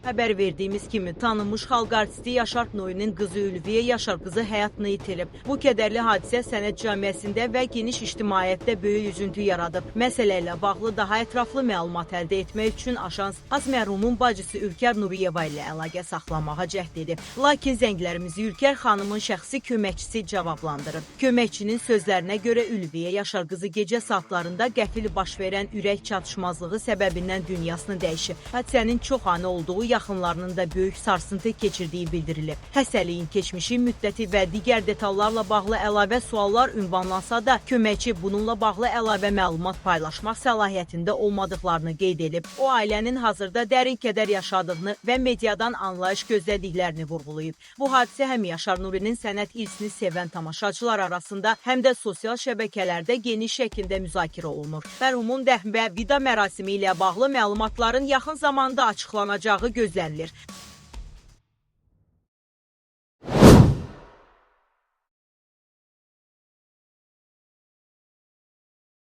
Xəbər verdiyimiz kimi tanınmış xalq artisti Yaşar Nurinin qızı Ülviyə Yaşar qızı həyatını itirib. Bu kədərli hadisə sənət cəmiyyətində və geniş ictimaiyyətdə böyük üzüntü yaradıb. Məsələ ilə bağlı daha ətraflı məlumat əldə etmək üçün Ajans az mərhumun bacısı Ülker Nuriyeva ilə əlaqə saxlamağa cəhd edib. Lakin zənglərimizi Ülker xanımın şəxsi köməkçisi cavablandırıb. Köməkçinin sözlərinə görə Ülviyə Yaşar qızı gecə saatlarında qəfil baş verən ürək çatışmazlığı səbəbindən dünyasını dəyişib. Hadisənin çox ani olduğu, yaxınlarının da böyük sarsıntı keçirdiyi bildirilib. Xəstəliyin keçmişi, müddəti və digər detallarla bağlı əlavə suallar ünvanlansa da, köməkçi bununla bağlı əlavə məlumat paylaşmaq səlahiyyətində olmadıqlarını qeyd edib. O ailənin hazırda dərin kədər yaşadığını və mediadan anlayış gözlədiklərini vurğulayıb. Bu hadisə həm Yaşar Nurinin sənət irsini sevən tamaşaçılar arasında, həm də sosial şəbəkələrdə geniş şəkildə müzakirə olunur. Mərhumun dəfn və vida mərasimi ilə bağlı məlumatların yaxın zamanda açıqlanacağı gözlənilir.